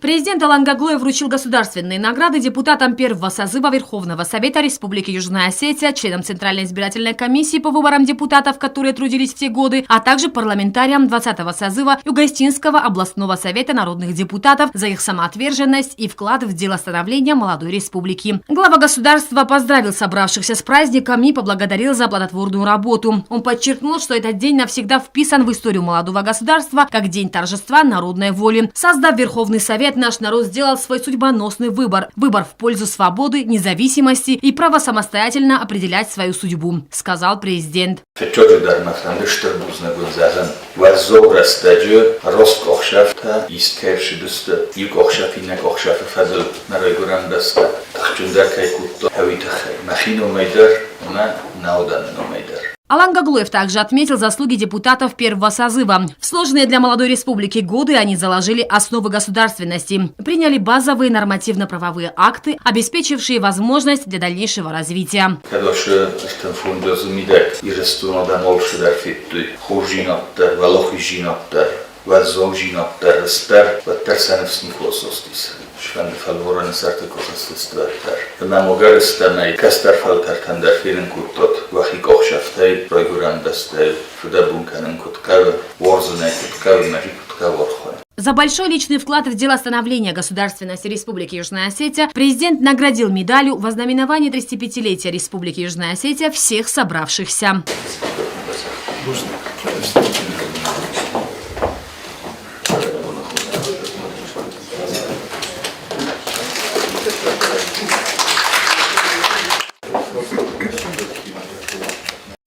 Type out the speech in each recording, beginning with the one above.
Президент Алан Гаглоев вручил государственные награды депутатам первого созыва Верховного Совета Республики Южная Осетия, членам Центральной избирательной комиссии по выборам депутатов, которые трудились в те годы, а также парламентариям 20-го созыва Югостинского областного совета народных депутатов за их самоотверженность и вклад в дело становления молодой республики. Глава государства поздравил собравшихся с праздником и поблагодарил за плодотворную работу. Он подчеркнул, что этот день навсегда вписан в историю молодого государства как день торжества народной воли. Создав Верховный Совет, наш народ сделал свой судьбоносный выбор. Выбор в пользу свободы, независимости и права самостоятельно определять свою судьбу, сказал президент. Фыццаджыдӕр мӕ фӕнды стыр бузныг уын зӕгъын. Уӕззау рӕстӕджы рост къухсӕфтӕ ист кӕй ӕрцыдысты, иу къухсӕф иннӕ къухсӕфы фӕдыл мӕ райгуырӕн бӕстӕ тыхджындӕр кӕй кодта, уый тыххӕй. Мӕхи номӕй дӕр ӕмӕ нӕ адӕмы номӕй дӕр. Алан Гаглоев также отметил заслуги депутатов первого созыва. В сложные для молодой республики годы они заложили основы государственности, приняли базовые нормативно-правовые акты, обеспечившие возможность для дальнейшего развития. Кӕд ацы 35 азы мидӕг Ирыстоны адӕм алцыдӕр федтой, хорздзинад дӕр, уӕлахиздзинад дӕр, уӕззаудзинад дӕр, рыст дӕр, уӕддӕр сӕ ныфс никуы асастис. Сфӕнды фӕлварӕны сӕрты куы хызтысты, уӕддӕр. Ӕмӕ ӕгӕрыстӕмӕй кӕстӕр фӕлтӕртӕн дӕр фенын кодтат, уӕхи къахсӕфтӕй, райгуырӕн бӕстӕйыл фыдӕбон кӕнын куыд хъӕуы, уарзын ӕй куыд хъӕуы, мӕхи куыд хъӕуы архайын. За большой личный вклад в дело становления государственности Республики Южная Осетия президент наградил медалью во знаменование 35-летия Республики Южная Осетия всех собравшихся.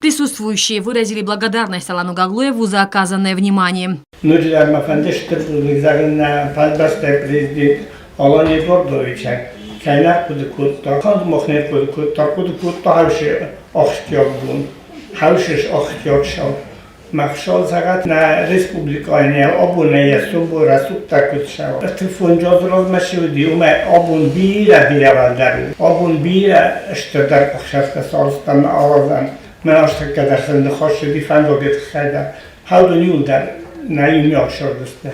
Присутствующие выразили благодарность Алану Гаглоеву за оказанное внимание. Ноджыдӕр мӕ фӕнды стыр бузныг зӕгъын нӕ фӕлбӕстӕйы президент Алан Эдуардовичӕн, кӕй нӕ хъуыды кодта, канд мах не рхъуыды кодта, хъуыды кодта хӕусы ахсджиаг бон, хӕусы ахсджиаг сау. Махсал зӕгъӕт нӕ республикӕйӕн йӕ абонӕй йӕ сомбон рӕсугъддӕр куыд цӕуы. 35 азы размӕ цы уыди, уымӕй абон бирӕ-бирӕ уӕлдӕр у. Абон бирӕ стырдӕр къухсӕфтӕ сарӕзтам аразӕм. Мӕн азтӕккӕ дӕр сын ныхас цыди фӕндаджы тыххӕй дӕр. Хӕдон иуылдӕр нӕ иумиаг сырдысты.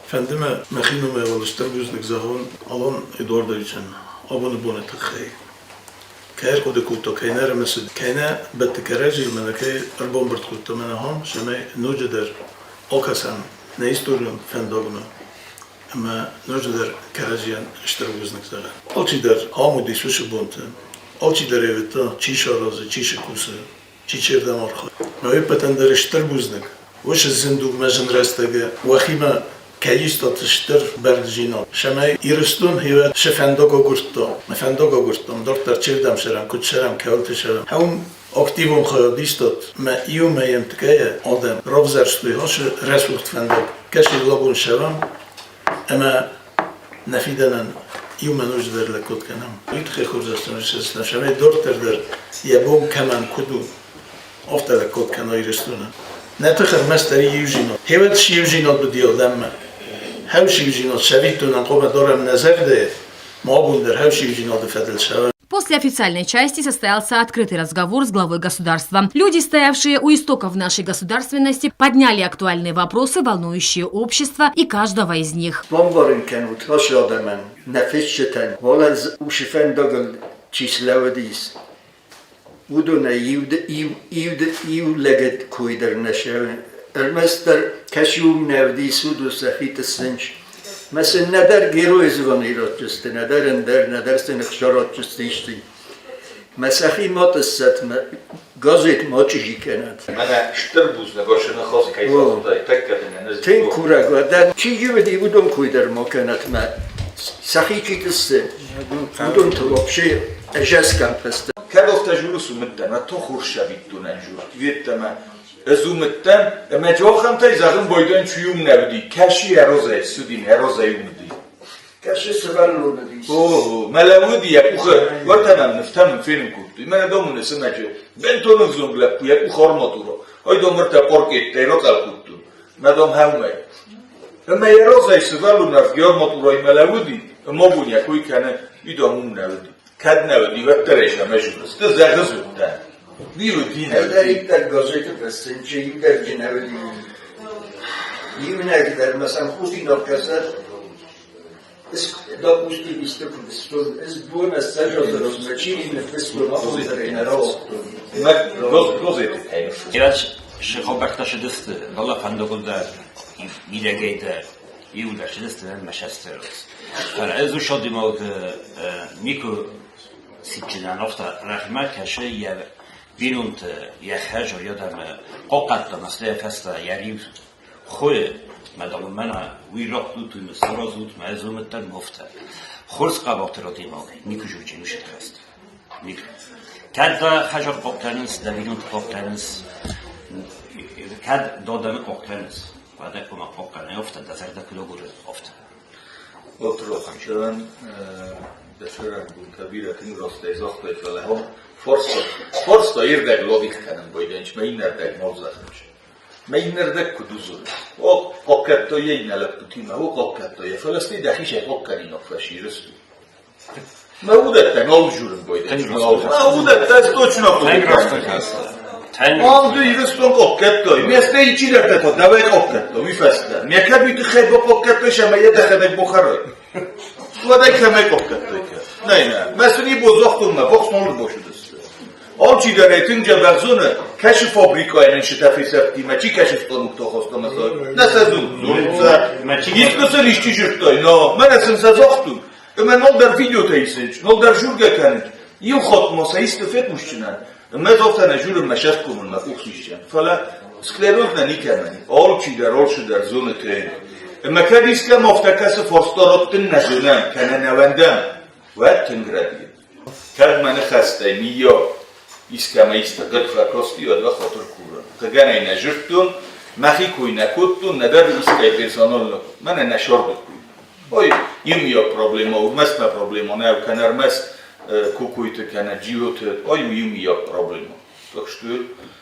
Фӕнды мӕ мӕхи номӕй уал стыр бузныг зӕгъон Алан Эдуардовичӕн абоны боны тыххӕй. Кӕй ӕрхъуыды кодта, кӕй нӕ ӕрымысыд, кӕй нӕ бӕтты кӕрӕдзийыл, мӕнӕ кӕй ӕрбамбырд кодта мӕнӕ ахӕм, цӕмӕй ноджыдӕр акӕсӕм нӕ историон фӕндагмӕ ӕмӕ ноджыдӕр кӕрӕдзийӕн стыр бузныг зӕгъӕм. Алчидӕр ам уыдис уыцы бонты, алчидӕр ӕй уыдта, чи саразы, чи цы кусы, чи чердӕм архайы. Мӕ уе ппӕтӕн дӕр стыр бузныг. Уыцы зындугмӕ зын рӕстӕгы уӕхимӕ кӕй истат стыр бӕрндзинад, цӕмӕй Ирыстон хевӕд цы фӕндаг агуырдта, нӕ фӕндаг агуырдтам, дарддӕр чердӕм цӕрӕм, куыд цӕрӕм, кӕуылты цӕрӕм. Хӕуым активон хайад истат, мӕ иумӕ ӕмткӕйӕ адӕм равзӕрстой ацы рӕсугъд фӕндаг, кӕцы лабон цӕуӕм ӕмӕ нӕ фидӕнӕн иумӕ ноджыдӕр лӕггад кӕнӕм. Уый тыххӕй хорзӕхджын ссӕдзыстӕм, цӕмӕй дарддӕр дӕр йӕ бон кӕмӕн куыд у, афтӕ лӕггад кӕна Ирыстонӕн. Нӕ тых ӕрмӕстдӕр иудзинад. Хевӕд иудзинад уыди адӕммӕ. Хӕус иудзинад цӕвиттонӕн хъуамӕ дарӕм нӕ зӕрдӕйы, ма абон дӕр хӕус иудзинады фӕдыл цӕуӕм. После официальной части состоялся открытый разговор с главой государства. Люди, стоявшие у истоков нашей государственности, подняли актуальные вопросы, волнующие общество и каждого из них. Бамбарын кӕнут ацы адӕмӕн, нӕ фысджытӕн, уал ӕз усы фӕндагыл чи слӕууыдис, уыдонӕй иу лӕгӕд кой дӕр нӕ сӕвы. Ӕрмӕстдӕр кӕсы уым нӕ уыдис, уыдон сӕхи тъыссынц. Мӕ сын нӕдӕр герой звонӕй ратдзысты, нӕдӕр ӕндӕр, нӕдӕр сын ӕхца ратдзысты исты. Мӕ сӕхи ма тъыссӕт, мӕ газет ма чъизи кӕнӕд. Мӕнӕ стыр бузныг асы ныхас кӕй загътай, тӕккӕ дын ӕнӕ Тынг курӕг дӕн, чи уыди, уыдон кой дӕр ма кӕнӕт мӕ сӕхи чи тъыссы, уыдон та вообще ӕзӕскӕмпӕсты. Кӕд афтӕ журыс уымыдтӕн, ӕд то хорз сӕвиттонӕн жур, ведтӕмӕ ӕз уымыдтӕн, ӕмӕ ахӕмтӕй зӕгъын байдайын чи уым нӕ уыди, кӕсы йӕ розӕй цыди, нӕ розӕй уым уыди. Кӕсы сывӕллон уыдис. О, мӕлӕ уыди йӕ къухы, уӕртӕ мӕм нывтӕ мын фенын кодтой. Мӕнӕ дам уын цымӕджы бынтон ӕвзонг лӕппу йӕ къух арматура. Ай дам ӕртӕ паркеттӕй рацъӕл кодтон. Мӕ дам хӕумӕй. Ӕмӕ йӕ разӕй сывӕллон ӕрвгӕ арматурӕй мӕлӕ уыди, ӕмӕ абон йӕ кой кӕны, уый дам уым нӕ уыди. Кӕд нӕ уыди, уӕддӕр ӕй сӕмӕ зоныс. Ды зӕгъыс уыдтӕн. Уый уыди нӕ уыди. Кӕддӕриддӕр газеты фыссын, чи иудӕрджы нӕ уыди. Иунӕг дӕр мӕ сӕм худинаг кӕсӕд. Допустим, исты куы фыстон, ӕз бон ӕссӕдз чиныг ныффыстон, абон дӕр ӕй нӕ рауагътон. Хъӕубӕстӕ цыдысты, фӕлӕ фӕндагыл дӕр, мидӕгӕй дӕр, иуылдӕр цыдысты ӕмӕ сӕ Фӕлӕ ӕз уыцы адӕймагы никуы цитджынӕн, афтӕ рӕхмӕ кӕсы йӕ бинонты, йӕ хӕзы, йӕ адӕмы хъахъхъӕдта мӕ йӕ фӕстӕ йӕ риу хойы, мӕ дам, мӕнӕ уый раттут, уый мын саразут, мӕ ӕз уымӕттӕн афтӕ. Хорз хъӕбатыр адӕймаг, никуы зондджын уыцы хӕст. Никуы. Кӕд дӕ хӕзар хъахъхъӕнынц, дӕ бинонты хъахъхъӕнынц, кӕд дӕ адӕмы хъахъхъӕнынц, уӕдӕ куы ма хъахъхъӕнай афтӕ, дӕ зӕрдӕ куыд агуры, афтӕ. Отрохчан дӕ бирӕ тынг растӕй загътай, фӕлӕ фарста, фарста ирдӕг логик кӕнын байдайынч, мӕ иннӕрдӕг нал зӕгъынч. Мӕ иннӕрдӕг куыд уыдзӕн? О, хъахъхъӕдтой йӕ иннӕ лӕппутимӕ, о, хъахъхъӕдтой йӕ, фӕлӕ стӕй дӕхицӕй хъахъхъӕнинаг фӕсирыс. Мӕ уыдӕттӕ нал журын байдайынч. Мӕ уыдӕттӕ ӕз точно хъуыды кӕнын. Ам ды Ирыстон хъахъхъӕдтай, ме стӕй чидӕртӕ та дӕуӕй хъахъхъӕдта, уый фӕстӕ. Ме кӕд уый тыххӕй бахъахъхъӕдтой, ӕмӕ йӕ дӕхӕдӕг бахӕрай. Уӕд ӕй кӕмӕй хъахъхъӕдтай кӕд? Нӕ, нӕ. Мӕ сын ибо загътон, мӕ бахс нал ӕрбацыдысты. Алчидӕр ӕй тынг дзӕбӕх зоны, кӕсы фабрикӕйӕн сытӕ фесӕфтимӕ, чи кӕсы станокты ахаста мӕ сӕ. Нӕ сӕ зонынц. Искуы сын исчи зыдтай, но мӕнӕ сын сӕ загътон. Ӕмӕ нал дӕр видеотӕ исынц, нал дӕр жургӕ кӕнынц. Иу хатт ма сӕ исты фехъусджынӕн, ӕмӕ афтӕ нӕ журын мӕ сӕфт комын мӕ къух сисджын. Фӕлӕ склероз нӕ никӕмӕн и. Алчидӕр, алчидӕр зоны тынг. Ӕмӕ кӕд искӕм афтӕ кӕсы фарста раттын нӕ зонӕм, кӕнӕ нӕ уӕндӕм, уӕд тынг рӕдийы. Кӕд мӕ ныхӕстӕй, миййаг, искӕмӕ исты хъыг фӕкасти, уӕд уӕ хатыр курын. Хъыгӕн ӕй нӕ зыдтон, мӕхи кой нӕ кодтон, нӕдӕр искӕй персонал нӕ кодтон. Мӕнӕ нӕ сардыдтой. Ой, иумиаг проблема у, ӕрмӕст мӕ проблема нӕу, кӕнӕ ӕрмӕст Кукуйты кӕнӕ Джиоты, ай у иумиаг проблема. Так что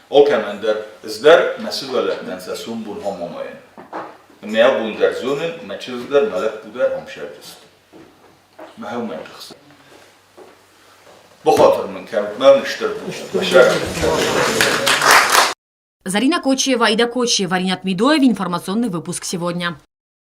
алкӕмӕн дӕр ӕз дӕр мӕ сывӕллӕттӕн сӕ сомбон хамамайӕн. Мӕ абон дӕр зонын, мӕ чызг дӕр, мӕ лӕппу дӕр ам сӕрдысты. Мӕ уымӕн тыхсын. Бахатыр мын кӕнут, мӕ стыр бузныг. Зарина Кочиева, Аида Кочиева, Ринат Медоев. Информационный выпуск сегодня.